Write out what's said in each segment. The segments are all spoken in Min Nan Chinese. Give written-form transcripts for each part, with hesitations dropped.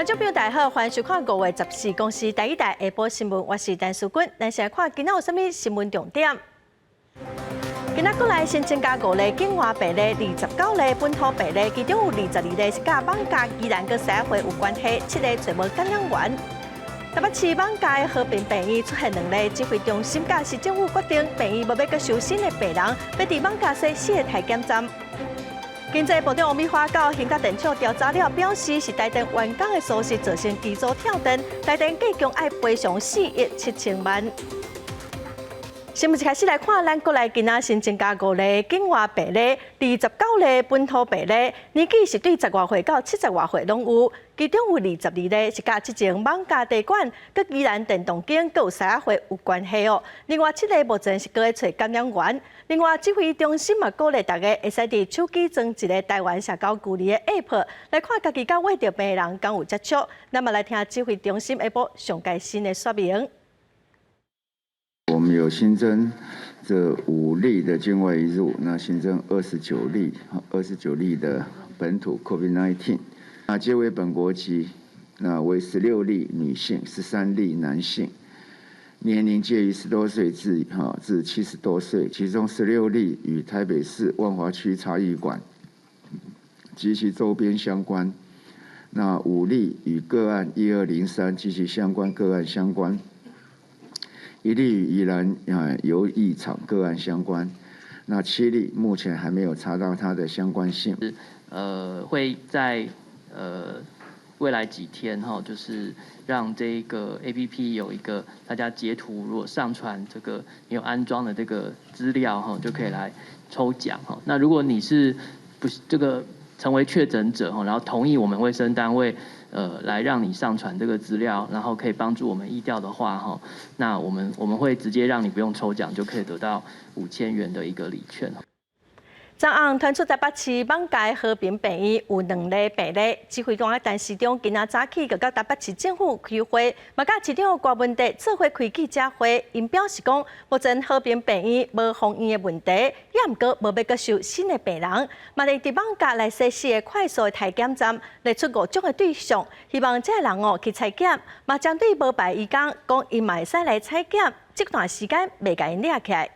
觀眾朋友大家好，歡迎收看5月14公視第一台下晡新聞，我是陳淑君。咱先來看今仔有啥物新聞重點。今仔國內新增加五例境外病例，29例本土病例，其中有22例是佮艋舺、宜蘭佮社會有關係，七个揣無感染源。台北市艋舺和平病院出現兩例，指揮中心佮市政府決定病院無欲閣收新的病人，欲佇艋舺設四個篩檢站。經濟部長王美花到興達電廠調查了，表示是台電員工的疏失造成機組跳電，台電計共愛賠償4億7千萬。新聞一開始來看，咱國內今仔新增加五例境外病例，29例本土病例，年紀是對十外歲到七十外歲攏有，其中有22例是佮這前艋舺茶館、佮宜蘭電動間、閣有獅仔會有關係哦。另外七个目前是閣咧揣感染源。另外指揮中心嘛鼓勵大家會使佇手機裝一个台灣社交距離的 App，來看家己佮秽著病的人敢有接觸。咱嘛來聽指揮中心下晡上蓋新的說明。我們有新增這五例的境外移入，那新增二十九例，二十九例的本土 COVID-19，那皆為本國籍，那為16例女性，13例男性，年齡介於10多歲至70多歲，其中16例與台北市萬華區茶藝館及其周邊相關，那5例與個案1203及其相關個案相關。1例與宜蘭遊藝場個案相關，那七例目前還沒有查到它的相關性。會在未來幾天哈，就是讓這個 APP 有一個大家截圖，如果上傳這個你有安裝的這個資料哈，就可以來抽獎哈。那如果你是不是這個成為確診者哈，然後同意我們衛生單位來讓你上傳這個資料，然後可以幫助我們疫調的話哈，那我們會直接讓你不用抽獎就可以得到5000元的一個禮券。昨暗傳出台北市艋舺和平病院有兩例病例，指揮官陳時中今仔早起就佮台北市政府開會，嘛佮市長柯文哲做伙開記者會，𪜶表示講，目前和平病院無封院的問題，也毋過無欲閣收新的病人，嘛會佇艋舺來設四个快速的篩檢站，列出五種的對象，希望這个人哦去採檢，嘛針對無牌醫工講，𪜶嘛會使來採檢，這段時間袂共𪜶掠起來。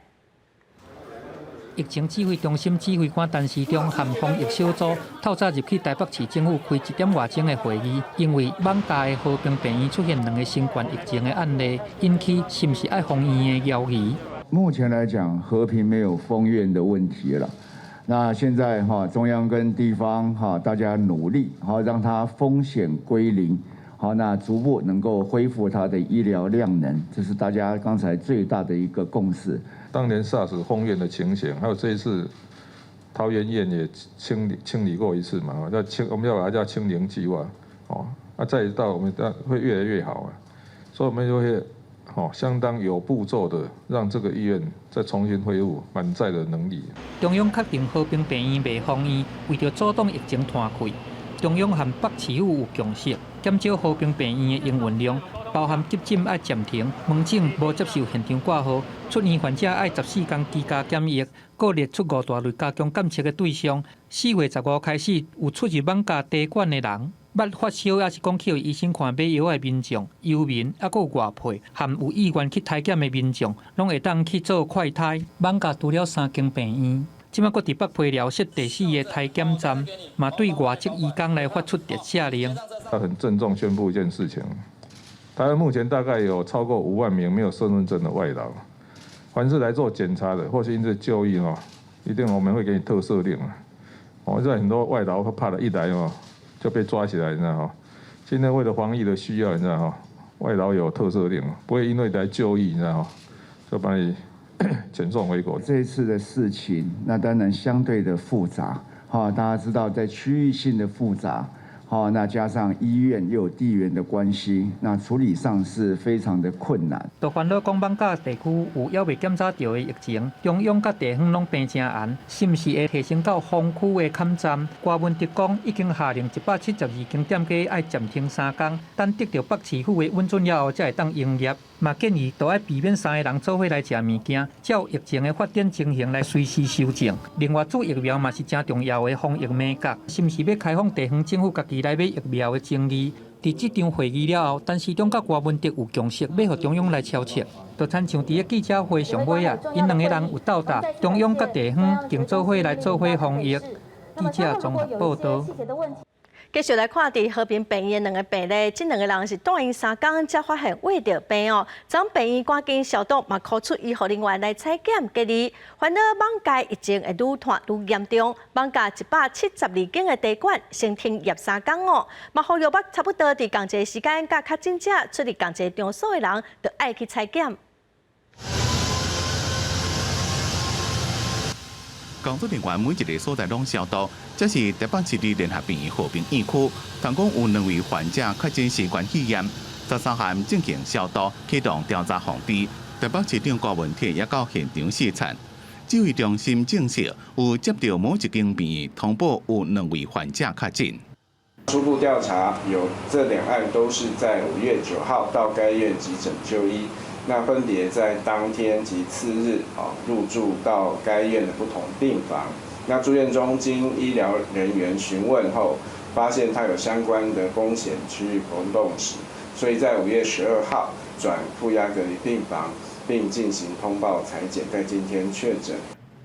疫情指揮中心指揮官陳時中和防疫小組透早入去台北市政府開一點外鐘的會議，因為艋舺的和平病院出現兩个新冠疫情的案例，引起是毋是愛封院的疑義。目前來講，和平沒有封院的問題了。那現在哈，中央跟地方哈，大家努力，好讓它風險歸零，好，那逐步能夠恢復它的醫療量能，這是大家剛才最大的一個共識。當年 SARS 封院的情形，還有這一次桃園醫院也清理過一次嘛，叫清，我們要把它叫清零計劃，哦，啊，再到我們會越來越好啊，所以我們就會哦相當有步驟的讓這個醫院再重新恢復滿載的能力。中央確定和平病院袂封院，為著阻擋疫情湠開，中央和北市府有共識，減少和平病院的營運量。包含急診愛暫停，門診無接受現場掛號，出院患者愛14天居家檢疫，閣列出五大類加強監測的對象。4月15開始有出入艋舺茶館的人，捌發燒抑是講去予醫生看買藥的民眾、遊民，抑閣有外配，含有意願去篩檢的民眾，攏會當去做快篩。艋舺除了三間病院，這擺閣佇北皮寮設第四个篩檢站，嘛對外籍移工來發出特赦令。他很鄭重宣布一件事情。台灣目前大概有超過5萬名沒有身份證的外勞，凡是來做檢查的，或是因為就醫哦，一定我們會給你特赦令啊。哦，現在很多外勞怕了一來哦就被抓起來，你知道哈？現在為了防疫的需要，你知道哈？外勞有特赦令，不會因為來就醫，你知道哈？就把你遣送回國。這一次的事情，那當然相對的複雜，哈，大家知道在區域性的複雜。好，那加上醫院又有地緣的關係，那處理上是非常的困難。就煩惱講艋舺地區有猶未檢查著的疫情，中央佮地方攏平誠嚴，是毋是會提升到封區的崁站？柯文哲講已經下令172間店家愛暫停3工，等得著北市府的允准了後，才會當營業。嘛建議都愛避免三个人做伙來食物件，照疫情的發展情形來隨時修正。另外，注疫苗嘛是誠重要的防疫眉角，是毋是欲開放地方政府家己來買疫苗的爭議？佇這場會議了後，陳時中佮柯文哲有共識，欲予中央來敲策。就親像佇个記者會上尾啊，𪜶兩个人有鬥搭，中央佮地方共做伙來做伙防疫。記者綜合報道。繼續來看，佇和平病院兩个病例，這兩个人是住院3工才發現秽著病哦。昨病院趕緊消毒，嘛 call 出醫護人員來採檢隔離。煩惱艋舺疫情會愈拖愈嚴重，艋舺172間的茶館先停業3工哦。嘛呼籲欲差不多佇仝一个時間，佮確診者出入仝一个場所的人，著愛去採檢。工作人員每一个所在攏消毒，這是台北市立聯合病院和平院區，通講有兩位患者確診新冠肺炎，13號進行消毒，啟動調查防治。台北市長柯文哲也到現場視察，指揮中心證實有接到某一間病院通報有兩位患者確診。初步調查有這兩案都是在5月9號到該院急診就醫。那分別在當天及次日啊入住到該院的不同病房。那住院中經醫療人員詢問後，發現他有相關的風險區域活動史，所以在5月12號轉負壓隔離病房，並進行通報採檢，在今天確診。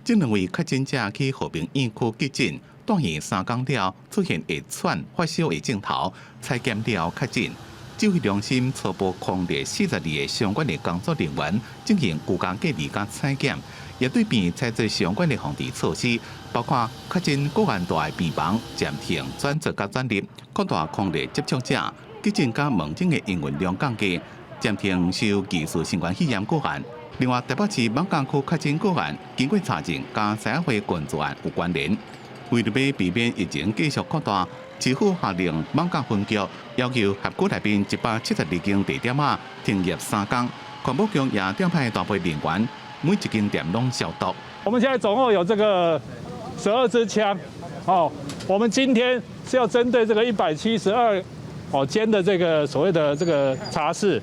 這兩位確診者去和平院區急診，住院3工了，出現會喘、發燒的症頭，採檢了確診。指揮中心初步匡列42个相關的工作人員進行居家隔離佮採檢，也對病院採取相關的防治措施，包括確診個案蹛的病房暫停轉出佮轉入，擴大匡列接觸者，急診佮門診的營運量降低，暫停收疑似新冠肺炎個案。另外，台北市艋舺區確診個案經過查證，佮獅仔會群組案有關聯。為著欲避免疫情繼續擴大，市府下令艋舺分局要求轄區內面172間茶店仔停業3工，環保局也調派大批人員，每一間店攏消毒。我們現在總共有這個12支槍，哦，我們今天是要針對這個172間的這個所謂的這個茶室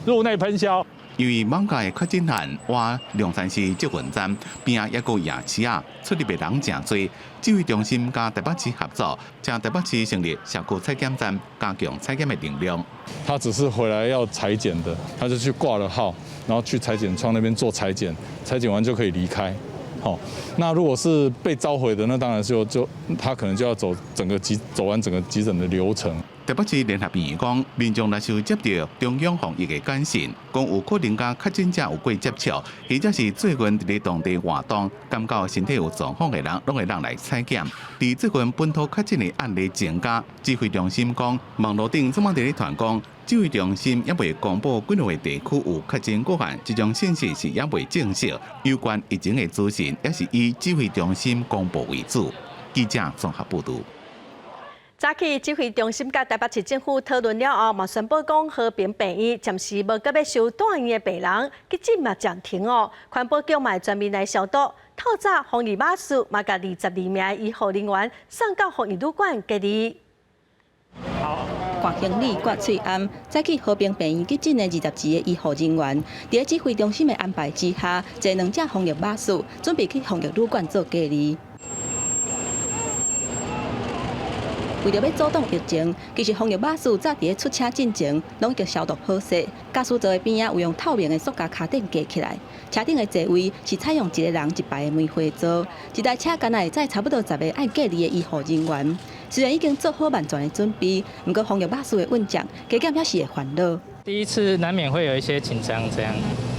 入內噴消。因為艋舺的確診案，倚龍山寺捷運站邊仔抑閣夜市仔，出入的人誠濟。指揮中心佮台北市合作，將台北市成立社區採檢站，加強採檢的能量。他只是回來要採檢的，他就去掛了號，然後去採檢窗那邊做採檢，採檢完就可以離開。好，那如果是被召回的，那當然就他可能就要走完整個急診的流程。台北市聯合醫院講，民眾若是接到中央防疫的簡訊，講有可能佮確診者有過接觸，或者是最近佇咧當地活動，感覺身體有狀況的人，攏會當來採檢。佇最近本土確診的案例增加，指揮中心講，網路頂這馬佇咧傳講，指揮中心猶未公布幾若个地區有確診個案，這種信息是猶未證實。有關疫情的資訊，也是以指揮中心公布為主。記者綜合報導。早起指揮中心佮台北市政府討論了後，嘛宣布講和平病院暫時無閣欲收住院的病人，急診嘛暫停哦。環保局嘛會全面來消毒。透早防疫馬術嘛，共22名醫護人員送到防疫旅館隔離。掛行李、掛喙罨，早起和平病院急診的21个醫護人員，佇指揮中心的安排之下，坐兩隻防疫巴士，準備去防疫旅館做隔離。為著欲阻擋疫情，其實防疫巴士早佇咧出車進前，攏已經消毒好勢。駕駛座的邊仔有用透明的塑膠跤墊隔起來，車頂的座位是採用一个人一排的梅花座，一台車敢若會載差不多10个愛隔離的醫護人員。雖然已經做好萬全的準備，毋過防疫巴士的運將，加減猶是會煩惱。第一次難免會有一些緊張，這樣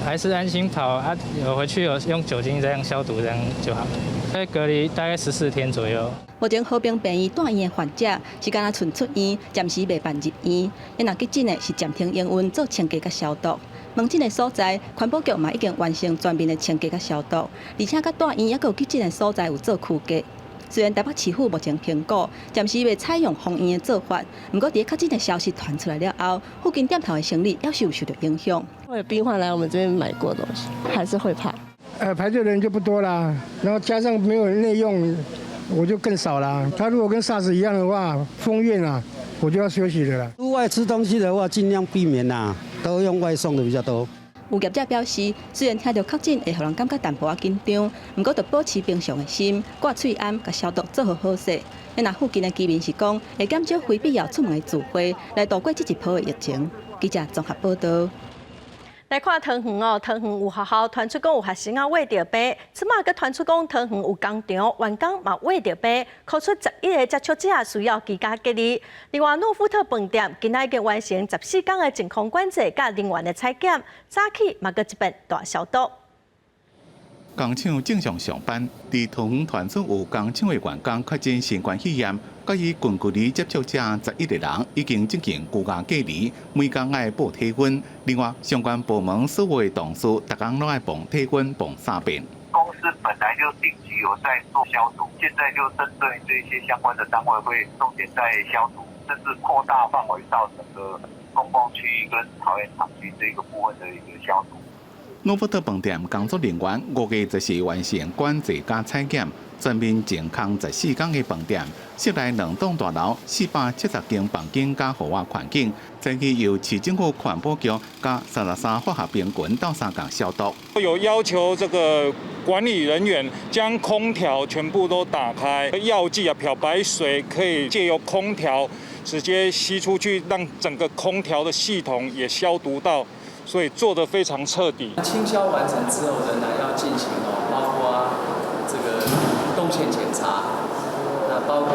還是安心跑啊。有回去有用酒精這樣消毒，這樣就好。在隔離大概14天左右。目前和平病院住院的患者是敢若賰出院，暫時袂辦入院。若急診的是暫停營運做清潔佮消毒。門診的所在，環保局嘛已經完成全面的清潔佮消毒，而且佮住院猶閣有急診的所在有做區隔。雖然台北市府目前評估暫時袂採用封院的做法，毋過佇確診的消息傳出來了後，附近店頭的生意猶是有受到影響。會有病患來我們這邊買過東西，還是會怕。排隊的人就不多啦，然後加上沒有內用，我就更少啦。他如果跟 SARS 一樣的話，封院啊，我就要休息的啦。出外吃東西的話，盡量避免啦，都用外送的比較多。有業者表示，雖然聽著確診會予人感覺淡薄仔緊張，毋過著保持平常的心，掛喙罨共消毒做好好勢。若附近的居民是講，會減少非必要出門的聚會，來度過這一波的疫情。記者綜合報道。來看桃園哦，桃園有學校傳出講有學生仔穢著病，這馬閣傳出講桃園有工廠員工嘛穢著病，箍出11個接觸者需要居家隔離。另外，諾富特飯店今仔已經完成14天的淨空管制佮人員的採檢，早起嘛閣一遍大消毒。工廠正常上班，佇桃園傳出有工廠的員工確診新冠肺炎，佮伊近距離接觸者11個人已經進行居家隔離，每工愛報體溫。另外，相關部門所有的同事，逐工攏愛磅體溫磅三遍。公司本來就定期有在做消毒，現在就針對這些相關的單位會重點在消毒，甚至擴大範圍到整個公共區域跟桃園廠區這個部分的一個消毒。諾富特飯店工作人員5月14完成管制佮採檢，全面淨空14天的飯店，室內兩棟大樓470間房間佮戶外環境，早起由市政府環保局佮33化學兵群鬥相共消毒。有要求這個管理人員將空調全部都打開，藥劑啊、漂白水可以借由空調直接吸出去，讓整個空調的系統也消毒到。所以做得非常徹底。清消完成之後，仍然要進行哦，包括這個動線檢查，那包括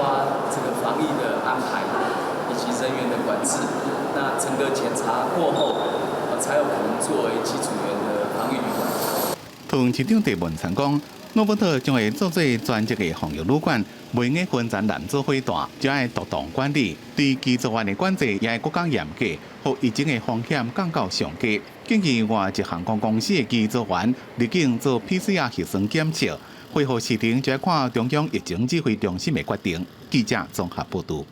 這個防疫的安排，以及人員的管制。那整個檢查過後，才有可能作為機組員的防疫旅館。桃園市長鄭文燦講，諾富特將會做做專職的防疫旅館，袂用分層男做伙住，就愛獨棟管理，對機組員的管制也會閣較嚴格，予疫情的風險降到上低。建議外籍航空公司的機組員入境做 PCR 核酸檢測，恢復時程就愛看中央疫情指揮中心的決定。記者綜合報導。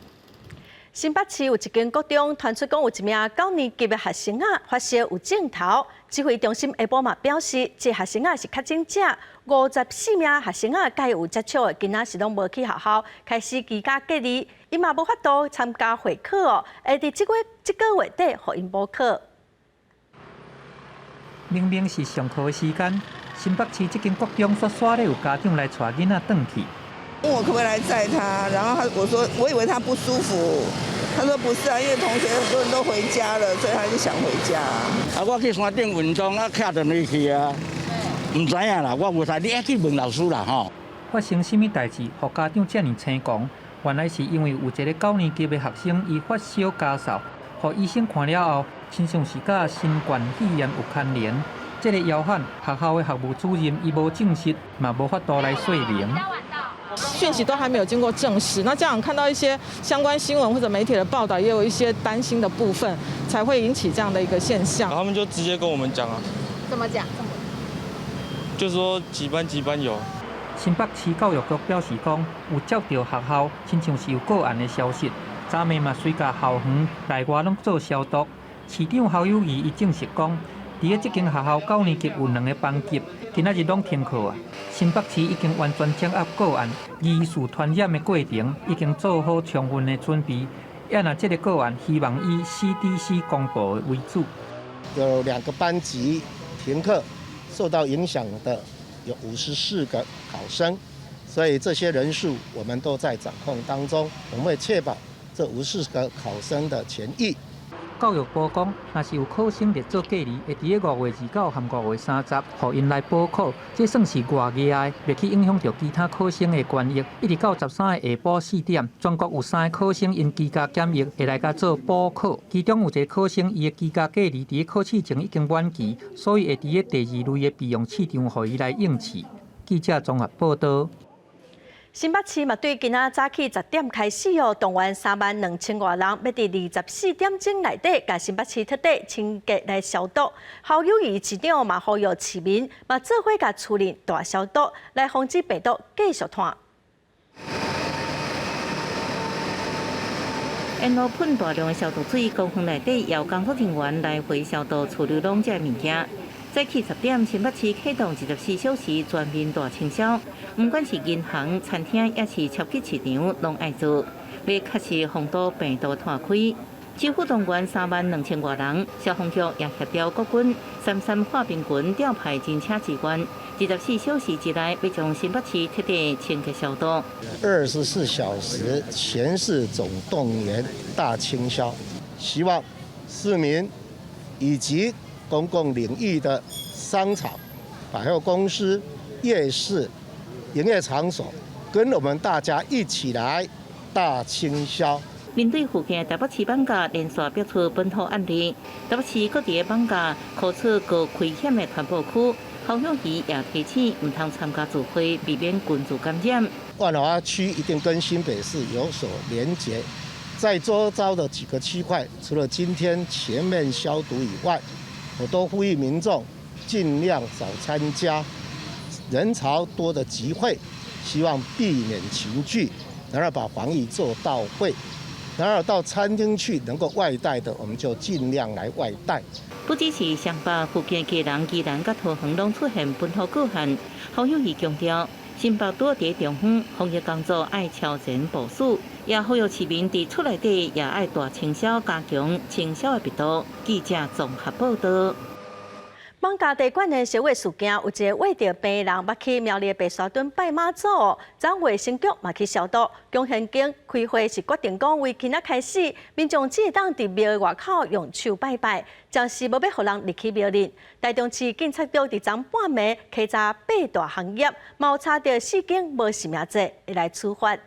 新北市有一間國中傳出講有一名九年級的學生仔發燒有症頭，指揮中心下晡嘛表示，這學生仔是確診者，54名學生仔佮伊有接觸的，今仔是攏無去學校，開始居家隔離，𪜶嘛無法度參加會考哦，會佇這月這個月底予𪜶補考。明明是上課的時間，新北市這間國中煞煞咧有家長來帶囡仔轉去。問我可不可以來載他，然後他我說我以為他不舒服，他說不是啊，因為同學很多人都回家了，所以他就想回家。啊，我去山頂運動啊，騎電梯去啊，毋知影啦，我無知，你愛去問老師啦吼。發生啥物代誌，予家長遮爾青狂？原來是因為有一個九年級的學生，伊發燒咳嗽，予醫生看了後，親像是佮新冠肺炎有牽連。這個姚漢學校的學務主任，伊無證實，嘛無法度來說明。訊息都還沒有經過證實，那家長看到一些相關新聞或者媒體的報道，也有一些擔心的部分，才會引起這樣的一個現象。他們就直接跟我們講啊。怎麼講？就說幾班幾班有。新北市教育局表示講，有接著學校親像是有個案的消息，昨暝嘛隨共校園內外攏做消毒。市長侯友宜伊證實講，佇咧這間學校九年級有兩個班級，今仔日攏停課啊。新北市已經完全掌握個案疑似傳染的過程，已經做好充分的準備。啊，若這個個案，希望以 CDC 公布為主。有兩個班級停課，受到影響的有54個考生，所以這些人數我們都在掌控當中，我們會確保這54個考生的權益。教育部講，若是有考生列做隔離，會佇咧5月29和5月30，予𪜶來補考，這算是外額的，袂去影響著其他考生的權益。一直到13號下晡4點，全國有三个考生𪜶居家檢疫，會來共做補考。其中有一个考生，伊的居家隔離佇咧考試前已經滿期，所以會佇咧第二類的備用試場，予伊來應試。記者綜合報道。新北市嘛，對今仔早起10點開始哦，動員3萬2千外人，欲佇24點鐘內底，共新北市徹底清潔來消毒。侯友宜市長嘛，呼籲市民嘛做伙共厝內大消毒，來防止病毒繼續傳。沿路噴大量的消毒水，公園內底由工作人員來回消毒處理攏這物件。早起10點，新北市啟動24小時全面大清消，毋管是銀行、餐廳，抑是超級市場，攏愛做，欲確實防堵病毒傳開。市府動員3萬2千外人，消防局也協調國軍三三化兵群調派警車支援。24小時之內，欲將新北市徹底清潔消毒。 24小時全市總動員大清消，希望市民以及公共領域的商場、百貨公司、夜市、營業場所，跟我們大家一起來大清消。面對附近台北市艋舺連續爆出本土案例，台北市各地的艋舺可處高危險的傳播區，侯友宜也提醒毋通參加聚會，避免群聚感染。萬華區一定跟新北市有所連結，在周遭的幾個區塊，除了今天全面消毒以外，我都呼籲民眾盡量少參加人潮多的集會，希望避免群聚，然後把防疫做到位。然後到餐廳去能夠外帶的，我們就盡量來外帶。不只是雙北附近基隆、宜蘭佮桃園攏出現本土個案，侯友宜強調，新北拄佇中央防疫工作愛超前部署，也呼籲市民佇厝內底也愛大清消，加強清消的力度。記者綜合報道。艋舺地管的燒火事件，有一个穢著病人欲去苗栗白沙墩拜媽祖，昨衛生局嘛去消毒。宮玄宮開會是決定講，為今仔開始，民眾只會當佇廟的外口用手拜拜，暫時無欲予人入去廟裡。台中市警察局佇昨半暝稽查八大行業，嘛有查著四間無實名制，會來處罰。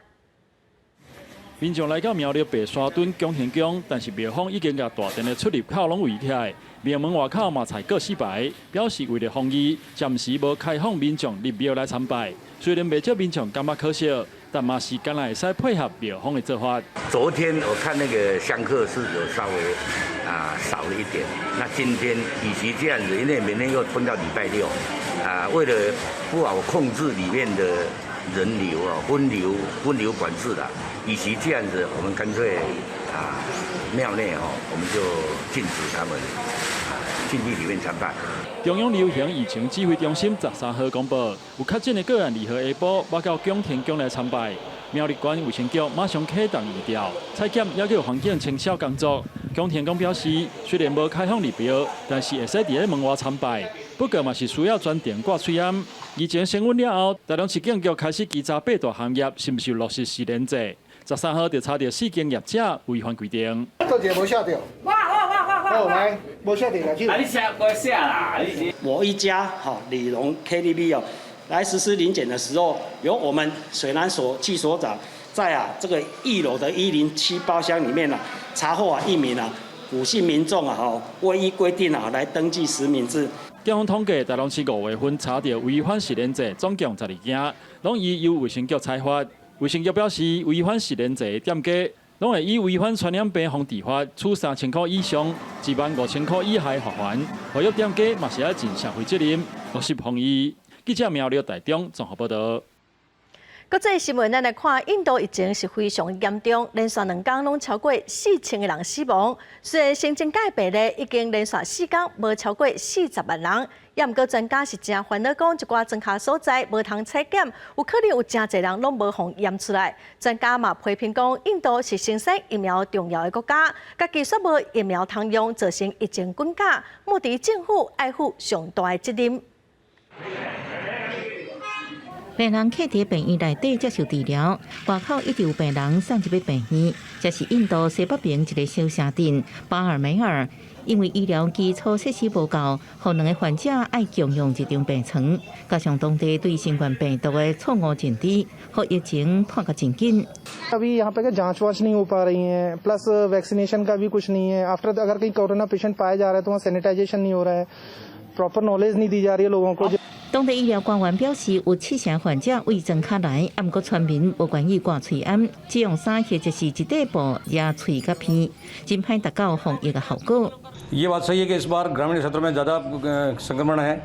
民眾來到苗栗白沙墩拱天宮，但是廟方已經共大殿的出入口攏圍起來，廟門外口嘛採告示牌，表示為了防疫，暫時無開放民眾入廟來參拜。雖然袂少民眾感覺可惜，但嘛是敢若會使配合廟方的做法。昨天我看那個香客是有稍微少了一點，那今天與其這樣子，因為明天又碰到禮拜六，為了不好控制裡面的人流啊，分流管制啦。與其這樣子，我們乾脆廟內哦，我們就禁止他們進去裡面參拜。中央流行疫情指揮中心13號公布，有確診的個案2號下晡欲到拱天宮來參拜，苗栗縣衛生局馬上啟動疫調，採檢猶閣有環境清掃工作。拱天宮表示，雖然無開放入廟，但是會使佇咧門外參拜，不過嘛是需要專程掛喙罨。疫情升溫了後，台中市警局開始稽查八大行業是毋是落實實聯制。13號就查著四間業者違反規定。佗一个無寫著？我我我我我。來，無寫著來手。啊，你寫我寫啦，你是。某一家哈李龍 KTV 哦，來實施臨檢的時候，由我們水南所紀所長在這個一樓的107包廂裡面查獲一名伍姓民眾啊，未依規定來登記實名制。警方統計，台中市5月份查著違反實聯制，總共12件，攏已由衛生局裁罰。衛生局表示，違反實聯制的店家，攏會以違反傳染病防治法，處3000箍以上1萬5000箍以下罰鍰。呼籲店家嘛是愛盡社會責任，落實防疫。記者苗栗台中綜合報道。國際新聞，咱來看，印度疫情是非常嚴重，連續2天攏超過4000個人死亡。雖然新增加病例已經連續4天無超過40萬人，也毋過專家是誠煩惱，講一寡莊跤所在無通採檢，有可能有誠濟人攏無予驗出來。專家嘛批評講，印度是生產疫苗重要的國家，家己煞無疫苗通用，造成疫情滾加，莫迪政府愛負上大的責任。病人客佇病院內底接受治療，外口一直有病人送入去病院。這是印度西北邊一個小城鎮巴爾梅爾，因為醫療基礎設施無夠，予兩个患者愛共用一張病床，加上當地對新冠病毒的錯誤認知，予疫情拖甲真緊。 अभी यहाँ पे जांच वांच नहीं हो पा रही है, प्लस वैक्सीनेशन का भी कुछ नहीं है। आफ्टर अगर कहीं कोरोना पेशेंट पाया जा रहा है तो वहाँ सैनिटाइजेशन नहीं हो रहा है, प्रॉपर नॉलेज नहीं दी जा रही है लोगों को。當地醫療官員表示，有七成患者對莊跤來，毋過村民無願意掛喙罨，只用衫或者是一塊布壓喙佮鼻，真歹達到防疫的效果。 ये बात सही है कि इस बार ग्रामीण क्षेत्रों में ज़्यादा संक्रमण है।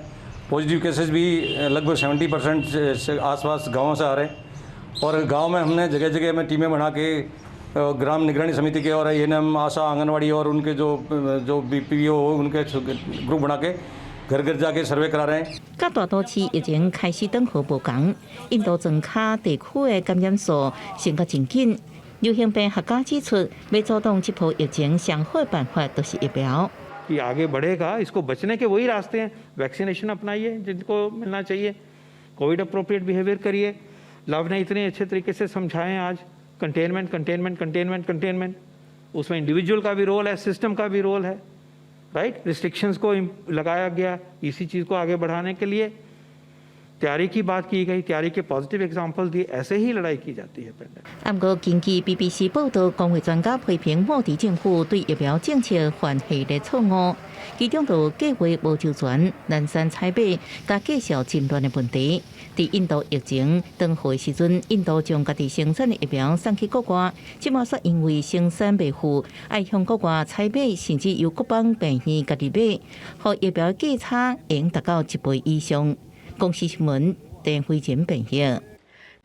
पॉजिटिव केसेस भी लगभग 70% से आसपास गाँवों से आ रहे हैं और गांव में हमने जगह जगह में टीमें बना के ग्राम निगरानी समिति के और एएनएम, आशा, आंगनवाड़ी और उनके जो जो बीपीओ, उनके ग्रुप बना के घर घर जाके सर्वे करा रहे हैं。佮大都市疫情開始轉好無仝，印度莊跤地區的感染數升甲真緊。流行病學家指出，欲阻擋這波疫情，上好辦法就是疫苗。 कि आगे बढ़ेगा, इसको बचने के वही रास्ते हैं। वैक्सीनेशन अपनाइए जिनको मिलना चाहिए, Covid appropriate behaviour करिए। लव ने इतने अच्छे तरीके से समझाए हैं आज, containment, containment, containment, containment. उसमें इंडिविजुअल का भी रोल है, सिस्टम का भी रोल है, राइट? रिस्ट्रिक्शंस को लगाया गया इसी चीज़ को आगे बढ़ाने के लिए। तैयारी की बात की गई, तैयारी के पॉजिटिव एग्जाम्पल दिए। ऐसे ही लड़ाई की जाती है पेंडेमिक। 不過，根據 BBC 報道，公衛專家批評莫迪政府對疫苗政策犯系列錯誤，其中就計劃無周全、濫山採買、佮繼續混亂的問題。佇印度疫情當好的時陣，印度將家己生產的疫苗送去國外，這馬煞因為生產未付，愛向國外採買，甚至由國邦病院家己買，予疫苗價差會達到一倍以上。公視新聞，鄧慧珍編譯。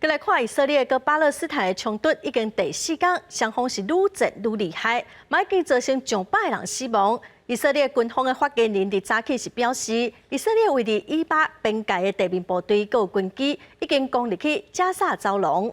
閣來看以色列佮巴勒斯坦的衝突已經第四工，雙方是愈戰愈厲害，嘛已經造成上百人死亡。以色列軍方的發言人佇早起是表示，以色列位佇以巴邊界的地面部隊閣有軍機已經攻入去加薩走廊。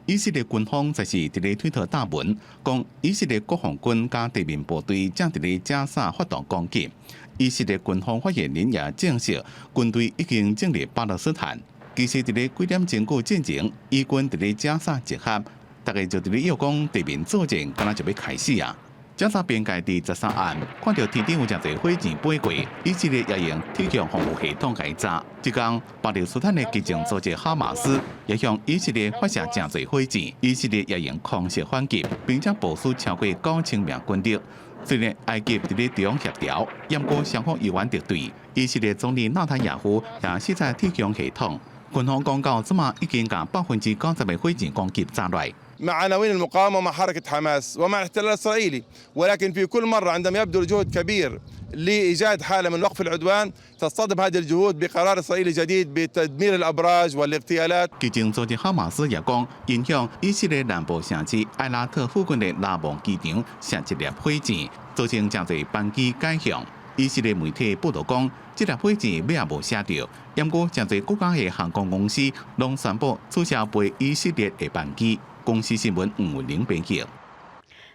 以色列軍方就是佇咧推特打文，講以色列國防軍佮地面部隊正佇咧加薩發動攻擊。以色列軍方發言人也證實，軍隊已經進入巴勒斯坦。其實佇咧幾點鐘過進前，以軍佇咧加薩集合，大家就佇咧臆講地面作戰，敢若就欲開始啊！加薩邊界佇13暗，看著天頂有誠濟火箭飛過，以色列也用鐵強防護系統共伊炸。這工巴勒斯坦的激進組織哈馬斯也向以色列發射誠濟火箭，以色列也用空襲反擊，並且部署超過9000名軍力。雖然埃及佇咧中協調，毋過雙方猶原敵對。以色列總理納坦雅胡也視察鐵穹系統。軍方講到，這馬已經共90%的火箭攻擊炸落來。 مع عناوين المقاومة ومع حركة حماس ومع الاحتلال الإسرائيلي، ولكن في كل مرة عندما يبذل جهد كبير لإيجاد حالة من وقف العدوان، تصطدم هذه الجهود بقرار إسرائيلي جديد بتدمير الأبراج والاغتيالات。激進組織哈馬斯也講，𪜶向以色列南部城市埃拉特附近的拉蒙機場射一粒火箭，造成誠濟班機改向。以色列媒體報道講，這粒火箭尾仔無射著，毋過誠濟國家的航空公司攏宣布取消飛以色列的班機。公視新聞吳文玲編輯。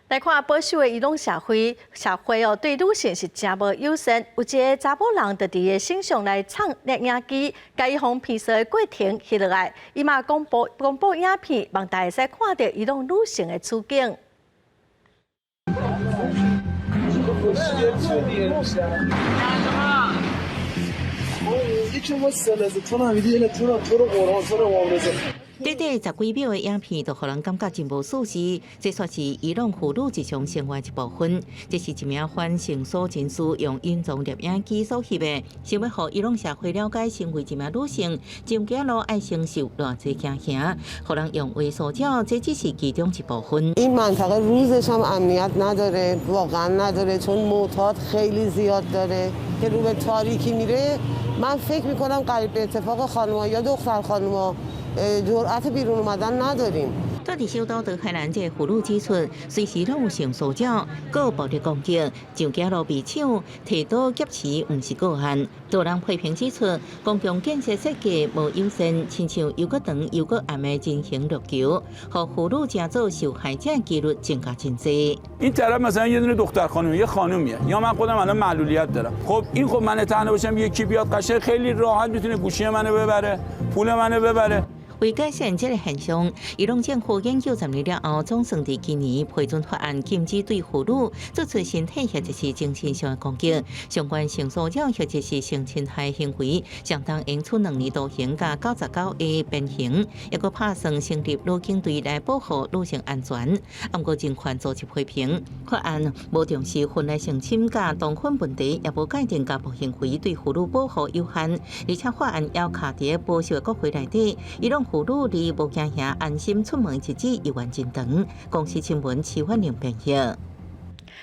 來看保守的伊朗社會，社會哦對女性是誠無友善。有一个查某人就佇個身上來藏攝影機，共伊予騙色的過程翕落來，伊嘛公布公布影片，望大家會使看著伊朗女性的處境。短短十幾秒的影片，就予人感覺真無舒適。這煞是伊朗婦女日常生活一部分。這是一名反性騷人士用隱藏攝影機所翕的，想欲予伊朗社會了解，身為一名女性，上街路愛承受偌濟驚嚇，予人用微縮照，這只是其中一部分。 این منطقه روزش هم امنیت نداره، واقعا نداره، چون معتاد خیلی زیاد داره که رو به تاریکی میره. من فکر میکنم قریب به اتفاق خانم‌ها یا دختر خانم‌ها جرأت بیرون اومدن نداریم。住佇首都德黑蘭這個婦女指出，隨時攏有性騷擾、閣有暴力攻擊，上街路被搶、提刀劫持，毋是個案。多人批評指出，公共建設設計無友善，親像猶閣長猶閣暗的人行陸橋，予婦女成做受害者的幾率增加真濟。 این طرف مثلا یه دونه دختر خانم، یه خانومیه، یا من خودم الان معلولیت دارم. خب این خب من تنها باشم، یکی بیاد قشنگ خیلی راحت میتونه گوشی منو ببره، پول منو ببره。 為改善這个現象，伊朗政府研究10年了後，總算佇今年批准法案，禁止對婦女做出身體或者是精神上的攻擊。相關性騷擾或者是性侵害行為，相當應處2年徒刑佮99個鞭刑，抑閣拍算成立女警隊來保護女性安全。毋過人權組織批評，法案無重視婚內性侵佮童婚問題，也無界定家暴行為對婦女保護有限，而且法案猶卡佇保守的國會內底，伊朗婦女離無驚嚇安心出門日子猶原真長。公視新聞徐婉玲編譯。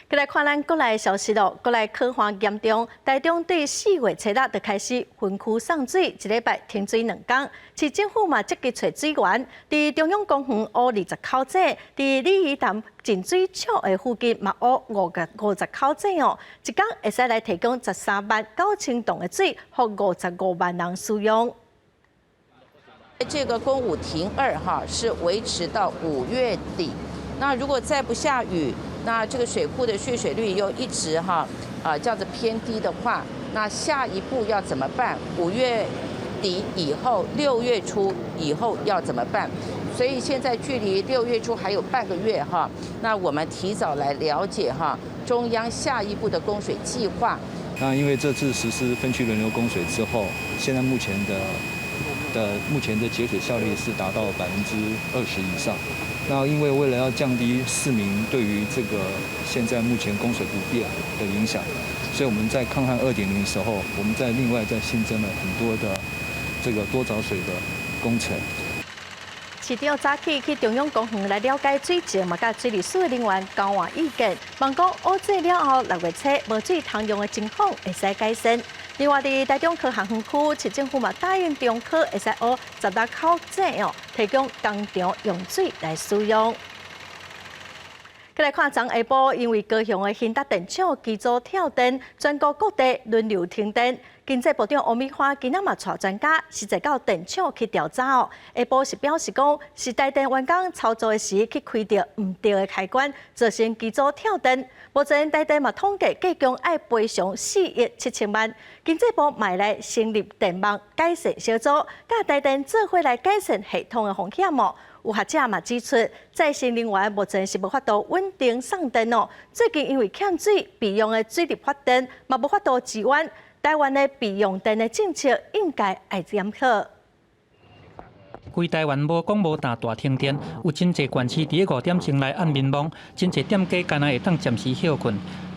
閣來看咱國內消息咯，國內乾旱嚴重，台中對4月初六就開始分區送水，一禮拜停水2工。市政府嘛積極揣水源，佇中央公園挖20口井，佇鯉魚潭淨水廠的附近嘛挖50口井哦，一工會使來提供13萬9千噸的水，予55萬人使用。這個供五停二哈是維持到5月底，那如果再不下雨，那這個水庫的蓄水率又一直哈啊這樣子偏低的話，那下一步要怎麼辦？5月底以後，6月初以後要怎麼辦？所以現在距離6月初還有半個月哈，那我們提早來了解哈中央下一步的供水計劃。那因為這次實施分區輪流供水之後，現在目前的節水效率是達到20%以上。那因為為了要降低市民對於這個現在目前供水不便的影響，所以我們在抗旱2.0的時候，我們在另外再新增了很多的這個多找水的工程。市長早起去中央公園來了解水情，嘛佮水利署的人員交換意見，望講烏水了後6月初無水通用的情況會使改善。另外，佇台中科學園區，市政府嘛答應中科會使挖16口井哦，提供工廠用水來使用。閣來看昨下晡，因為高雄的興達電廠機組跳電，全國各地輪流停電。經濟部長王美花今仔嘛帶專家實際到電廠去調查哦。下晡是表示講，是台電員工操作的時去開著毋對的開關，造成機組跳電。目前台電嘛統計計共愛賠償4億7千萬。經濟部嘛來成立電網改善小組，佮台電做伙來改善系統的風險哦。有學者嘛指出，再生能源目前是無法度穩定送電哦。最近因為欠水，備用的水力發電嘛無法度支援。台灣的備用電的政策應該愛檢討。規台灣無講無淡大停電，有真濟縣市佇5點鐘來按眠網，真濟店家干焦會當暫時歇睏。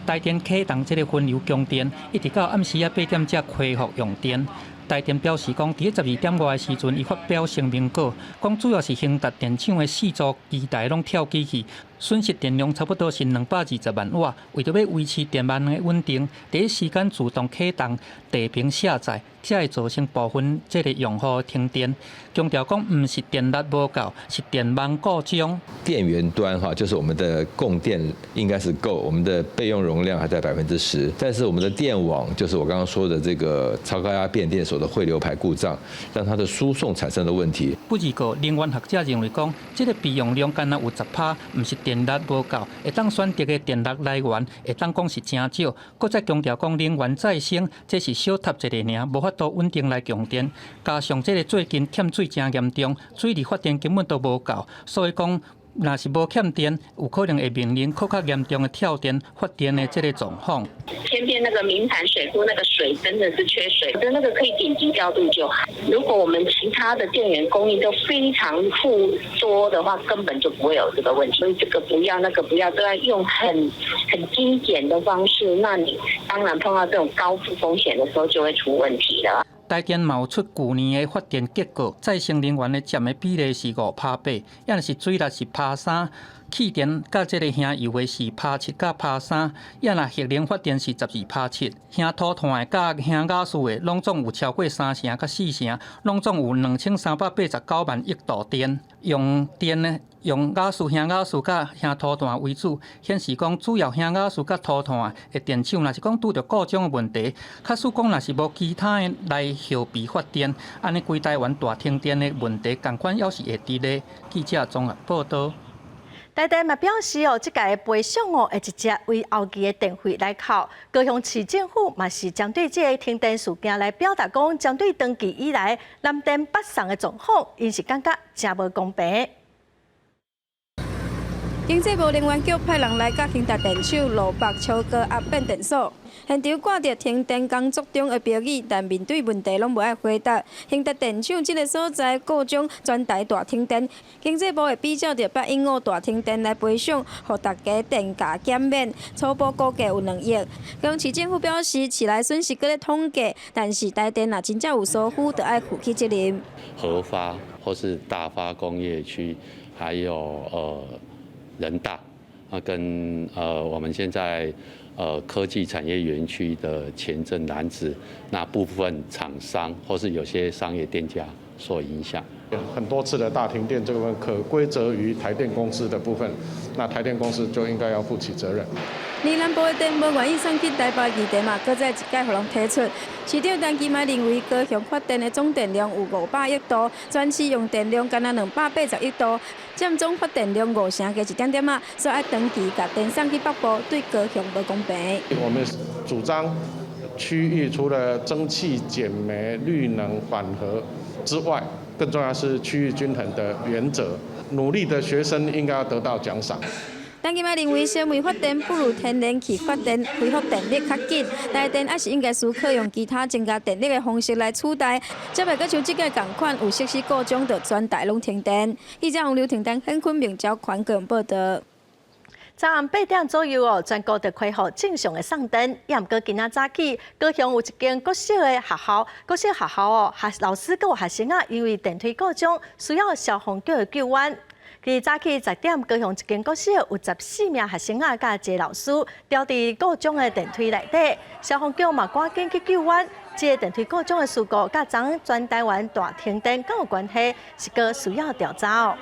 台電啟動這个分流供電，一直到暗時仔8點才恢復用電。台電表示講，佇12點外的時陣，伊發表聲明稿，講主要是興達電廠的四組機台攏跳機去，損失電量差不多是220萬瓦。為著欲維持電網的穩定，第一時間自動啟動地平卸載，才會造成部分這个用戶停電。強調講，毋是電力無夠，是電網故障。電源端哈，就是我們的供電應該是夠，我們的備用容量還在10%，但是我們的電網，就是我剛剛說的這個超高壓變電所的匯流排故障，讓它的輸送產生了問題。不過，能源學者認為講，這个備用量干焦有10%，毋是電力無夠，會當選擇的電力來源會當講是誠少。閣再強調講，能源再生這是小塔一个爾，無法度穩定來供電。加上這个最近欠水誠嚴重，水力發電根本都無夠，所以講，若是無欠電，有可能會面臨閣較嚴重的跳電發電的這个狀況。偏偏那個明潭水庫那個水真的是缺水，我覺得那個可以緊急調度就好。如果我們其他的電源供應都非常富多的話，根本就不會有這個問題。所以這個不要，那個不要，都要用很精簡的方式。那你當然碰到這種高風險的時候，就會出問題了。台電嘛有出舊年的發電結果，再生能源的佔的比例是5.8%，抑若是水力是3%，氣電佮這个燃油的是7%佮3%，抑若核能發電是12.7%，燃土炭的佮燃瓦斯的攏總有超過三成佮四成，攏總有2389萬億度電。用電呢，用瓦斯、燃瓦斯佮燃土炭為主，顯示講主要燃瓦斯佮土炭的電廠，若是講拄著故障的問題，假使講若是無其他的來後備發電，按呢規台灣大停電的問題，仝款猶是會佇咧。記者綜合報導。台電嘛表示哦，這屆的賠償哦會直接為後期的電費來扣。高雄市政府嘛是針對這个停電事件來表達講，針對長期以來南電北送的狀況，𪜶是感覺誠無公平。經濟部能源局派人來佮興達電廠羅北超高壓變電所，現場掛著停電工作中的標語，但面對問題攏無愛回答。興達電廠這个所在故障，全台大停電，經濟部會比照著八一五大停電來賠償，予大家電價減免，初步估計有2億。高雄市政府表示，市內損失閣咧統計，但是台電若真正有疏忽，就愛負起責任。核發或是大發工業區，還有仁大啊，跟我們現在科技產業園區的前鎮楠梓那部分廠商或是有些商業店家所影響。很多次的大停電，這個部分可歸責於台電公司的部分，那台電公司就應該要負起責任。連南部的電無願意送去台北議題嘛，閣再一擺予人提出。市長陳其邁認為，高雄發電的總電量有500億度，全市用電量干焦280億度，佔總發電量五成加一點點仔，所以愛長期共電送去北部，對高雄無公平。我們主張區域除了增氣減煤、綠能緩和之外，更重要是區域均衡的原則。努力的學生應該要得到獎賞。陳其邁認為，燒煤發電不如天然氣發電恢復電力較緊，台電還是應該思考用其他增加電力的方式來取代。才袂閣像這屆仝款有設施故障，就全台攏停電。記者王劉婷、陳顯坤、明朝環境報道。昨暗8點左右哦，全國就恢復正常的送電。也毋過今仔早起，高雄有一間國小的學校，國小學校哦，學老師佮學生啊，因為電梯故障，需要消防局的救援。佇早起10點，高雄一間國小有14名學生仔佮一个老師，牢佇故障的電梯內底，消防局嘛趕緊去救援。這个電梯故障的事故，佮昨昏全台灣大停電敢有關係？是閣需要調查哦。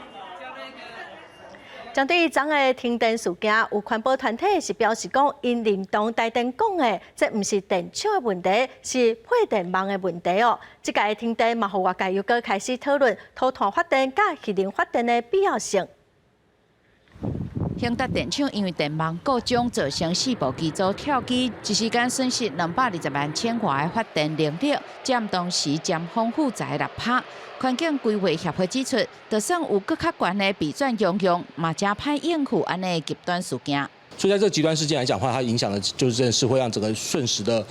針對昨的停電事件，有環保團體是表示講，𪜶認同台電講的，這毋是電廠的問題，是配電網的問題哦。這擺停電嘛，予外界又閣開始討論塗炭發電佮核能發電的必要性。興達電廠因為電網故障，造成四部機組跳機，一時間損失220萬千瓦的發電能力，佔當時尖峰負載6%。環境規劃協會指出，就算有閣較懸的備轉容量，嘛誠歹應付按呢極端事件。所以在這個極端事件來講的話，它影響的就是真的是會讓整個瞬時的，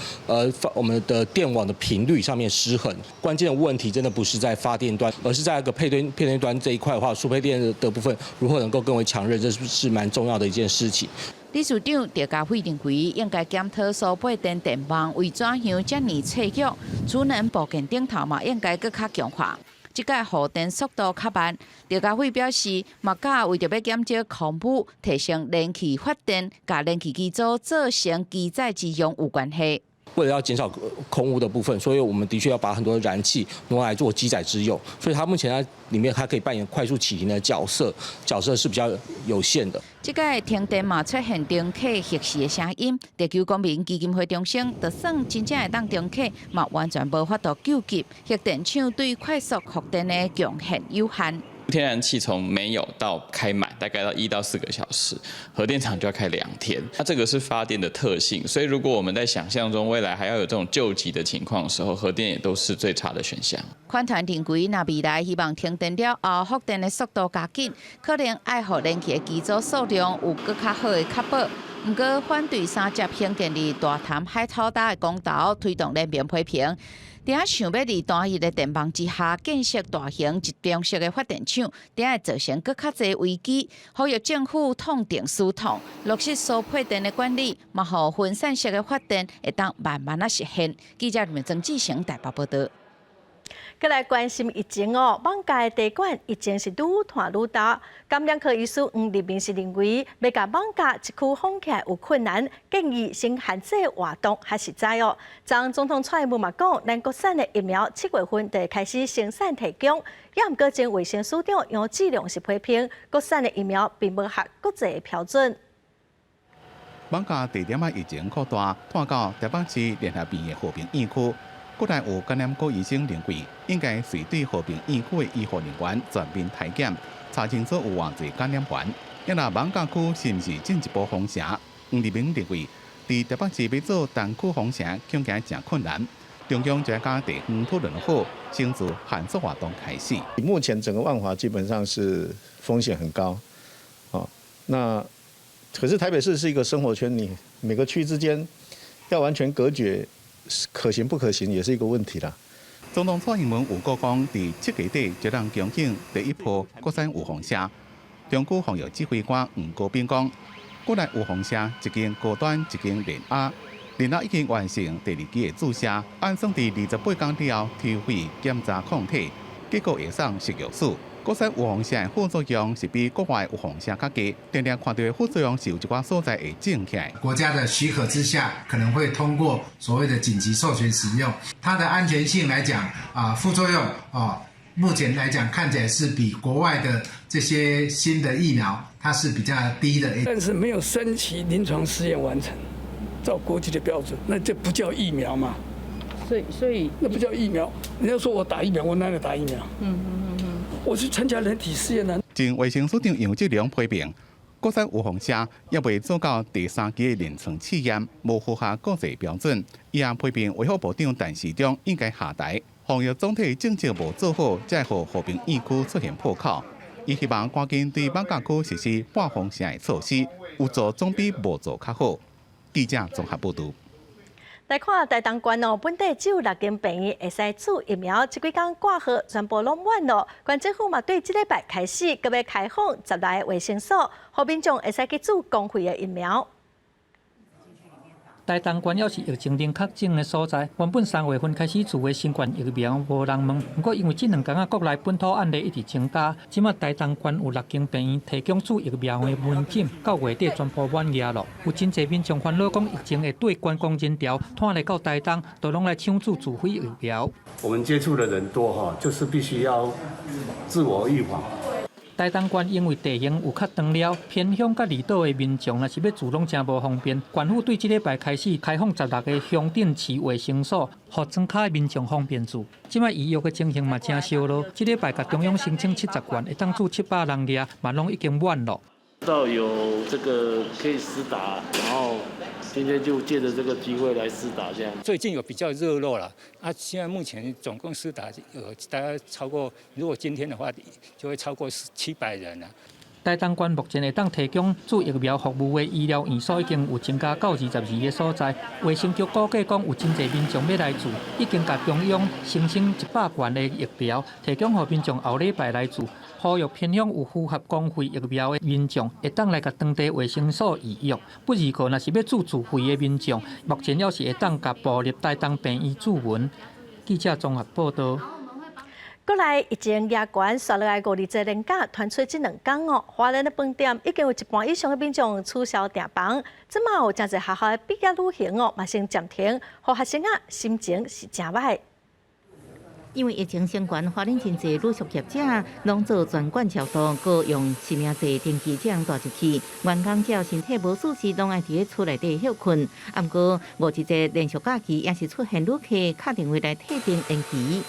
發我們的電網的頻率上面失衡。關鍵的問題真的不是在發電端，而是在一個配電端這一塊的話，輸配電的部分如何能夠更為強韌，這是蠻重要的一件事情。理事長趙家輝認為，應該檢討輸配電電網為怎樣遮爾脆弱，儲能部件頂頭嘛應該閣較強化。這擺復電速度較慢，趙家輝表示，嘛佮為著欲減少空污，提升燃氣發電，共燃氣機組做成機載之用有關係。為了要減少空污的部分，所以我們的確要把很多燃氣挪來做機載之用。所以它目前在裡面，它可以扮演快速啟停的角色，角色是比較有限的。這擺停電嘛出現重啟核四的聲音，地球公民基金會重申，就算真正會當重啟，嘛完全無法度救急。核電廠對快速復電的貢獻有限。天然氣從沒有到開滿，大概要1到4個小時，核電廠就要開2天。那這個是發電的特性，所以如果我們在想象中未來還要有這種救急的情況的時候，核電也都是最差的選項。環團認為，若未來希望停電了後復電的速度加緊，可能愛予燃氣的機組數量有閣較好的確保。毋過反對三接興建佇大潭海草礁的公投，推動聯盟批評。佇遐想欲佇單一的電網之下建設大型集中式的發電廠，定會造成閣較濟危機。呼籲政府痛定思痛，落實輸配電的管理，嘛予分散式的發電會當慢慢仔實現。記者曾志成台北報導。閣來關心疫情哦，艋舺的茶館疫情是愈傳愈大。感染科醫師黃立明是認為，欲共艋舺一區封起來有困難，建議先限制活動較實在哦。昨總統蔡英文嘛講，咱國產的疫苗7月份就會開始生產提供。也毋過前衛生署長楊志良是批評，國產的疫苗並無合國際的標準。艋舺地點仔疫情擴大，拖到台北市聯合醫院和平院區。國內有感染科醫生認為，應該隨對和平院區的醫護人員全面篩檢，查清楚有偌濟感染源。抑若艋舺區是毋是進一步封城？黃立明認為，佇台北市欲做單區封城，恐驚誠困難。中央就共地方討論好，先自限縮活動開始。目前整個萬華基本上是風險很高，哦，那可是台北市是一個生活圈，你每個區之間要完全隔絕，可行不可行也是一個問題啦。總統蔡英文有閣講，佇7月底就通供應第一波國產預防射。中區防疫指揮官黃國斌講，國內預防射一間高端，一間聯亞，聯亞已經完成第二劑的注射，按算佇28天了後抽血檢查抗體，結果會送食藥署，國產預防射的副作用是比國外預防射較低，定定看到的副作用是有一寡所在會腫起來。國家的許可之下，可能會通過所謂的緊急授權使用。它的安全性來講，啊，副作用啊，目前來講看起來是比國外的這些新的疫苗，它是比較低的。但是沒有三期臨床試驗完成，照國際的標準，那這不叫疫苗嘛？所以那不叫疫苗。人家說我打疫苗，我哪裡打疫苗？我去參加人體試驗啦。前衛生署長楊哲龍批評，國產預防射猶未做到第三期的臨床試驗，無符合國際標準。伊也批評衛福部長陳時中應該下台，防疫總體政策無做好，才會予和平院區出現破口。伊希望趕緊對艋舺區實施半封城的措施，有做總比無做較好。記者綜合報導。來看台東縣哦，本地只有六間病院會使注疫苗，這幾工掛號全部攏滿咯。縣政府嘛對這禮拜開始，閣欲開放十六个衛生所，予民眾會使去注公費的疫苗。台東縣猶是疫情零確診的所在，原本3月份開始注的新冠疫苗無人問，毋過因為這兩工仔國內本土案例一直增加，這馬台東縣有六間病院提供注疫苗的門診，到月底全部滿額咯。有真濟民眾煩惱講疫情會對觀光人潮拖來到台東，都攏來搶注自費疫苗。我們接觸的人多哈，就是必須要自我預防。台東縣因為地形有較長了，偏鄉佮離島的民眾若是欲注攏誠無方便。縣府對這禮拜開始開放十六个鄉鎮市衛生所，予莊跤的民眾方便注。這擺預約的情形嘛誠燒熱，這禮拜共中央申請70罐，會當注700人額，嘛攏已經滿咯。到有這個可以施打，然後今天就借著這個機會來施打，這樣。最近有比較熱絡了，啊，現在目前總共施打有大概超過，如果今天的話，就會超過700人了。台東縣目前會當提供注疫苗服務的醫療院所已經有增加到22個所在。衛生局估計講有真濟民眾欲來注，已經共中央申請100罐的疫苗，提供予民眾後禮拜來注。呼籲偏鄉有符合公費疫苗的民眾，會當來共當地衛生所預約。不過，若是欲注自費的民眾，目前猶是會當共部立台東病院注文。記者綜合報道。國內疫情嚴懸，紲落來五日節連假，傳出這兩工哦，花蓮的飯店已經有一半以上的民眾取消訂房。這馬有誠濟學校的畢業旅行哦，嘛先暫停，予學生仔心情是誠䆀。因為疫情相關，花蓮真濟旅宿業者攏做全館消毒，閣用實名制登記才能帶入去。員工只要身體無事時，攏愛佇咧厝內底歇睏。啊，毋過五一節連續假期也是出現旅客敲電話來退訂延期。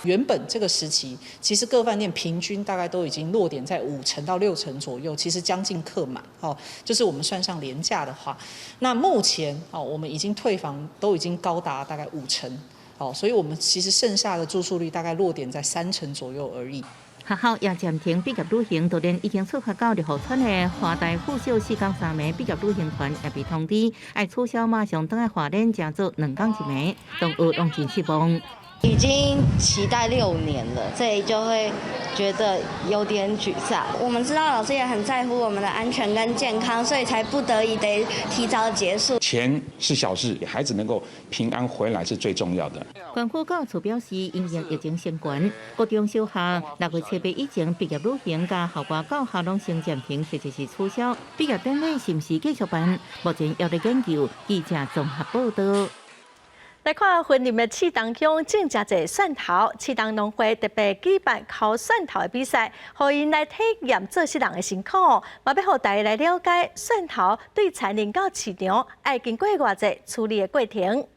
原本這個時期，其實各飯店平均大概都已經落點在5成到6成左右，其實將近客滿。哦，就是我們算上連假的話，那目前哦，我們已經退房都已經高達大概五成。哦，所以我們其實剩下的住宿率大概落點在3成左右而已。學校也暫停畢業旅行，就連已經出發到六福村的華大附小四工三暝畢業旅行團也被通知，愛取消，馬上轉來花蓮，才做2工一暝，同學攏真失望。已經期待6年了，所以就會覺得有點沮喪。我們知道老師也很在乎我們的安全跟健康，所以才不得已得提早結束。錢是小事，孩子能夠平安回來是最重要的。縣府教育處表示，因應疫情升懸，國中小學6月7日以前畢業旅行佮校外教學攏先暫停，或者是取消。畢業典禮是毋是繼續辦？目前猶咧研究。記者綜合報道。來看雲林的刺桐鄉種誠濟蒜頭，刺桐農會特別舉辦剾蒜頭的比賽，予𪜶來體驗做穡人的辛苦，嘛欲予大家來了解蒜頭對田林到市場愛經過偌濟處理的過程。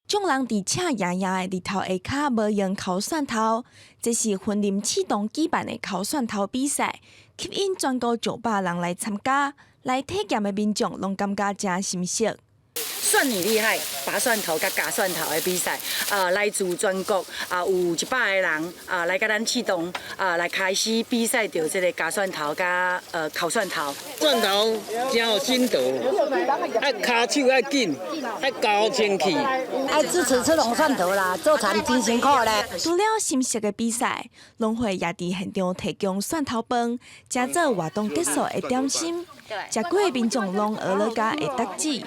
眾人佇赤炎炎的日頭下跤無閒剾蒜頭，這是雲林刺桐舉辦的剾蒜頭比賽，吸引全國上百人來參加，來體驗的民眾攏感覺誠心適。蒜你厲害，拔蒜頭佮夾蒜頭的比賽，啊，來自全國啊，有100個人啊，來佮咱刺桐啊，來開始比賽著這个夾蒜頭佮剾蒜頭。蒜頭誠有心得，愛跤手愛緊，愛搞清氣。愛支持這種蒜頭啦，做田真辛苦咧。除了心適的比賽，農會也佇現場提供蒜頭飯，誠做活動結束的點心。食過的民眾攏呵咾甲會得止。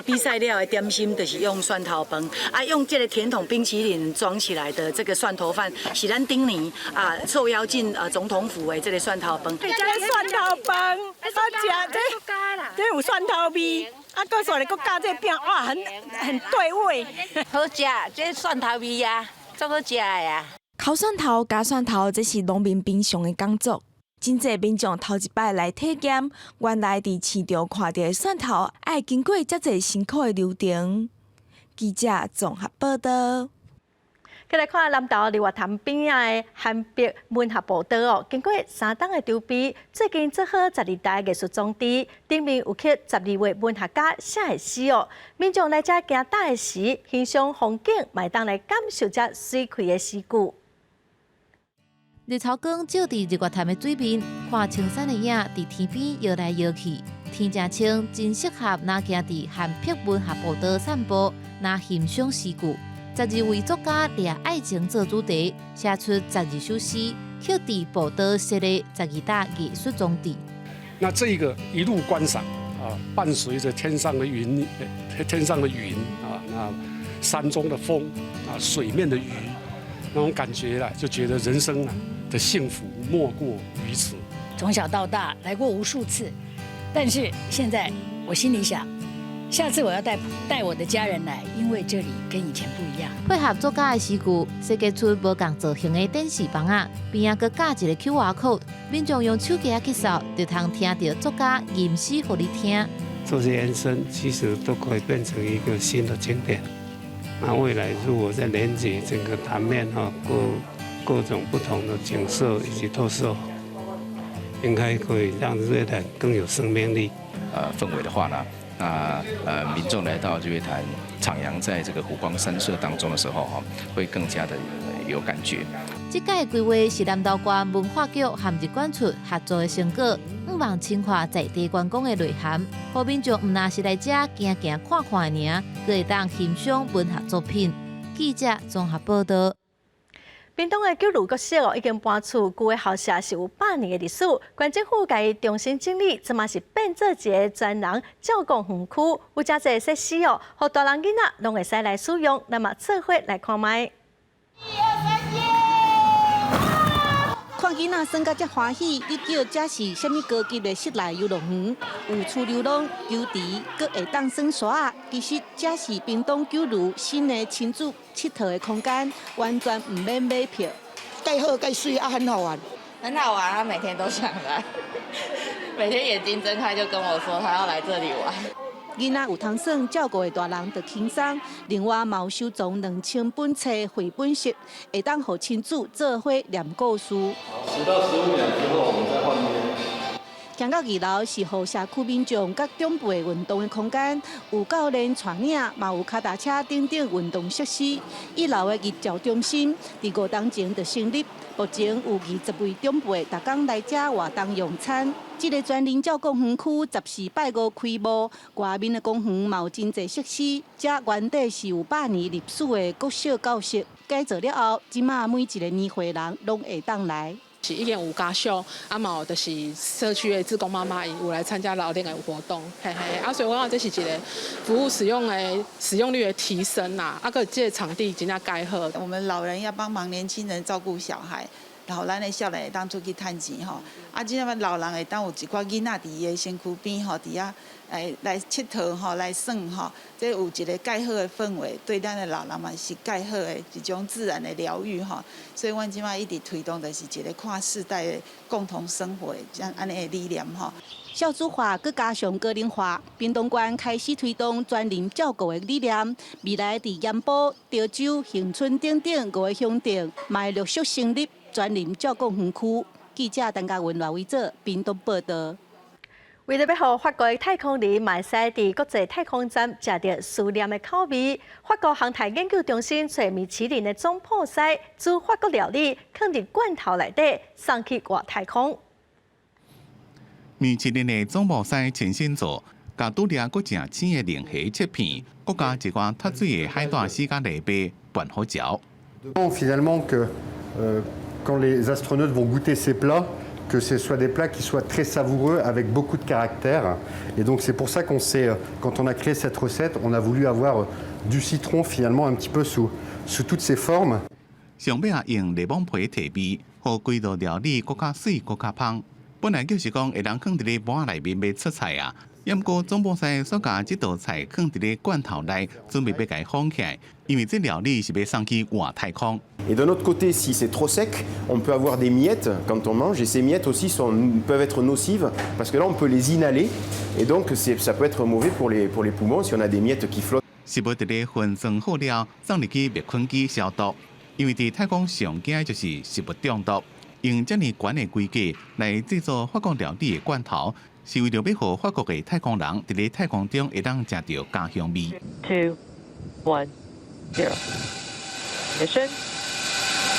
比賽了的點心就是用蒜頭飯，啊，用這個甜筒冰淇淋裝起來的這個蒜頭飯，是咱頂年啊受邀進總統府的這個蒜頭飯。這蒜頭飯，啊食這這有蒜頭味，啊，閣煞來閣加這餅，哇，很對味。好食，這蒜頭味啊，足好食的啊。烤蒜頭、加蒜頭，這是農民平常的工作。真濟民眾頭一擺來體驗，原來佇市場看著的蒜頭，愛經過遮濟辛苦的流程。記者綜合報道。繼來看南投日月潭邊仔的涵碧文學步道哦，經過3冬的籌備，最近做好十二代藝術裝置，頂面有刻十二位文學家寫的詩哦。民眾來遮行踏的時，欣賞風景，嘛會當來感受這媠氣的詩句。日頭光照佇日月潭的水面，看青山的影佇天邊搖來搖去，天誠清，真適合若行佇涵碧文學步道散步，若欣賞詩句。十二位作家掠愛情做主題，寫出十二首詩，刻佇步道設的十二搭藝術裝置。那這個一路觀賞啊，伴隨着天上的雲，天上的雲啊，那山中的風啊，水面的魚，那種感覺啦，就覺得人生啊的幸福莫過於此。從小到大來過無數次，但是現在我心裡想，下次我要帶帶我的家人來，因為這裡跟以前不一樣。配合作家的詩句，設計出無仝造型的電視房仔，邊仔閣加一個 QR code，民眾用手機仔去掃，就通聽著作家吟詩予你聽。這些延伸其實都可以變成一個新的景點。那未來如果再連接整個潭面哈，各各種不同的景色以及特色，應該可以讓日月潭更有生命力。氛圍的話呢，那民眾來到日月潭徜徉在這個湖光山色當中的時候，哈，會更加的有感覺。這屆規劃是南投縣文化局和日管處合作的成果，向望深化在地觀光的內涵，予民眾毋但是來遮行行看看爾，閣會當欣賞文學作品。記者綜合報道。屏東的九如國小已經搬厝，舊的校舍是有100年的歷史。縣政府共伊重新整理，這嘛是變做一个專人照顧園區，有誠濟設施哦，予大人囡仔攏會使來使用。那麼做伙來看覓。看囡仔耍甲遮歡喜，你叫這是啥物高級的室內遊樂園？有儲溜廊、球池，閣會當耍沙仔。其實這是屏東九如新的親子𨑨迌的空間，完全毋免買票。蓋好蓋媠啊，很好玩。很好玩，他每天都想來，每天眼睛睜開就跟我說他要來這裡玩。囡仔有通耍，照顧的大人就輕鬆。另外，嘛有收藏2000本冊繪本集，會當予親子做伙念故事。 10到15秒之後，我們再換邊。行到二樓是予社區民眾佮長輩運動的空間，有教練帶領，嘛有跤踏車等等運動設施。一樓的日照中心，佇5冬前就成立，目前有20位長輩逐工來遮活動用餐。這个專人照顧園區14拜五開幕，外面的公園嘛有真濟設施。遮原底是有100年歷史的國小教室，改造了後，這馬每一个年歲人攏會當來。是已經有家屬，啊嘛有就是社區的志工媽媽有來參加老年的活動，嘿嘿，啊所以我感覺這是一個服務使用的使用率的提升啦，啊閣這个場地真正蓋好。我們老人要幫忙年輕人照顧小孩，然後咱的少年會當出去趁錢吼，啊，這馬老人會當有一寡囡仔佇伊的身軀邊吼，佇遐來𨑨迌吼，來耍吼，這有一个蓋好的氛圍，對咱的老人嘛是蓋好的一種自然的療癒吼。所以，阮這馬一直推動的是一個跨世代的共同生活的這按呢的理念吼。少子化閣加上高齡化，屏東縣開始推動專人照顧的理念。未來佇鹽埔、潮州、恆春等等五个鄉鎮，嘛會陸續成立專人照顧園區。記者陳嘉文、賴維哲，屏東報道。為著欲予法國的太空人嘛會使佇國際太空站食著思念的口味，法國航太研究中心揣米其林的總鋪師煮法國料理，囥佇罐頭內底送去外太空。米其林的總鋪師親身做，共拄掠閣誠鮮的龍蝦切片，閣加一寡脫水的海帶絲佮蘿蔔拌好嚼。 Finalement que quand les astronautes vont goûter ces plats, Que ce soit des plats qui soient très savoureux, avec beaucoup de caractère. Et donc c'est pour ça qu'on s'est, quand on a créé cette recette, on a voulu avoir du citron finalement un petit peu sous toutes ses formes. 上尾啊，用檸檬皮提味，予規道料理閣較媠、閣較芳。本來就是講會當囥佇咧盤內面欲出菜啊，毋過總部師煞共這道菜囥佇咧罐頭內，準備欲共封起來，因為這料理是欲送去外太空。 Et d'un autre côté, si c'est trop sec, on peut avoir des miettes quand on mange, et ces miettes aussi peuvent être nocives, parce que là, on peut les inhaler, et donc ça peut être mauvais pour les poumons si on a des miettes qui flottent. 食物佇咧分裝好了，送入去滅菌機消毒。因為佇太空上驚的就是食物中毒。用遮爾懸的規格來製作法國料理的罐頭，是為著欲予法國的太空人佇咧太空中會當食著家鄉味。 Two, one, zero. Ignition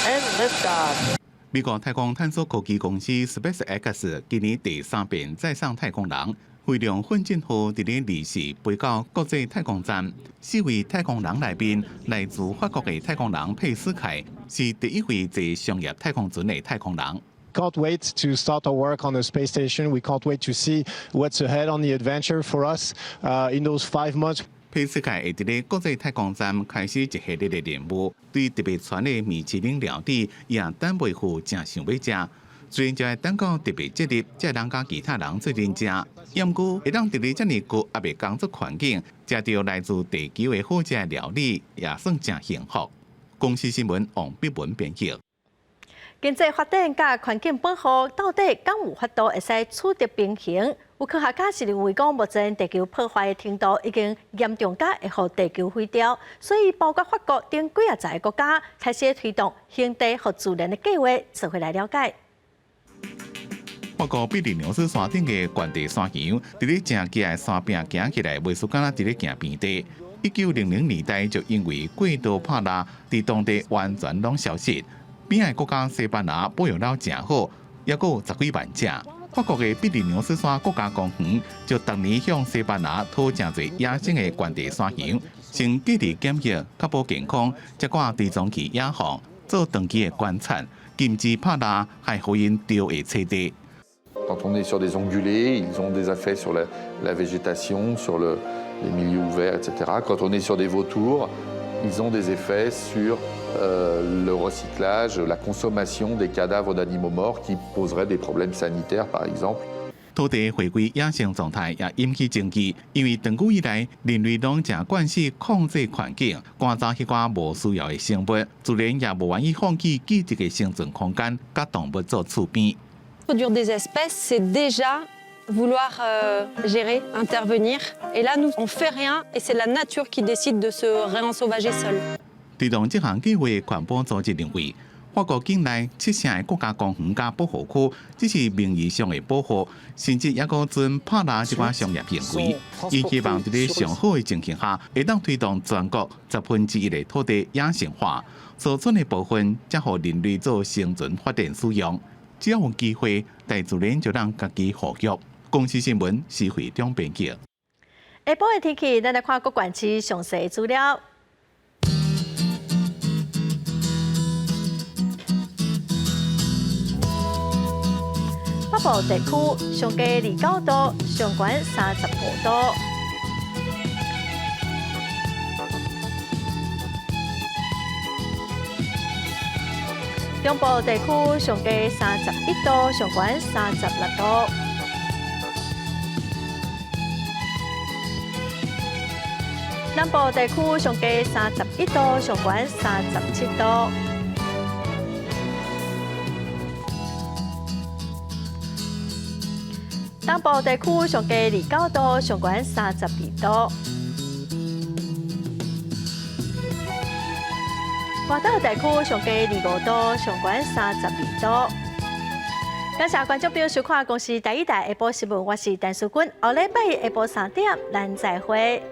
and liftoff. 美國太空探索科技公司 SpaceX 今年第三遍載送太空人，飛龍奮進號佇咧二四飛到國際太空站。四位太空人內面，來自法國的太空人佩斯凱是第一位坐商業太空船的太空人。 Can't wait to start our work on the space station. We can't wait to see what's ahead on the adventure for us in those 5 months. 佩斯凱會佇咧國際太空站開始一系列的任務，對特別傳的米其林料理也等袂赴，誠想欲食。雖然就愛等到特別節日，才會當佮其他人做陣食，毋過會當佇咧遮爾高壓的工作環境，食著來自地球的好食料理，也算誠幸福。公視新聞王碧文編譯。經濟發展佮環境保護到底敢有法度會使取得平衡？有科學家是認為講，目前地球破壞的程度已經嚴重甲會予地球毀掉，所以包括法國等幾仔十个國家開始推動還地予自然的計劃，做伙來了解。法國庇里牛斯山頂的懸地山羊，佇咧誠崎的山壁行起來，袂輸敢若佇咧行平地。1900年代就因為過度拍獵，佇當地完全攏消失。邊仔國家西班牙保育了誠好，猶閣有十幾萬隻。法國的庇里牛斯山國家公園就逐年向西班牙討誠濟野生的懸地山羊，先隔離檢疫，確保健康，才閣追蹤去野放，做長期的觀察，禁止拍獵，還予𪜶著會棲地。 Quand on est sur des ongulés, ils ont des effets sur la végétation, sur les milieux ouverts, etc. Quand on est sur des vautours, ils ont des effets sur le recyclage, la consommation des cadavres d'animaux morts qui poseraient des problèmes sanitaires, par exemple. 土地回歸野生狀態也引起爭議，因為長久以來，人類攏誠慣勢控制環境，趕走彼寡無需要的生物，自然也無願意放棄既得的生存空間，佮動物做厝邊。 Produire des espèces, c'est déjà vouloir gérer, intervenir. Et là, nous, on fait rien et c'est la nature qui décide de se réensauvager seule. 推動這項計劃的環保組織認為，法國境內七成的國家公園佮保護區只是名義上的保護，甚至猶閣准拍獵這款商業行為。𪜶希望佇咧上好的情形下，會當推動全國1/10的土地野生化，所剩的部分才予人類做生存發展使用。只要有機會，大自然就通家己復育。公視新聞施惠中編輯。下晡的天氣，咱來看各縣市詳細資料。北部地區上低29度，上懸35度。中部地區上低31度，上懸36度。南部地區上低31度，上懸37度。東部地區上低29度，上懸32度。外島地區上低25度，上懸32度。感謝觀眾朋友收看《公視台語台》下晡新聞，我是陳淑君。後禮拜一下晡3點，咱再會。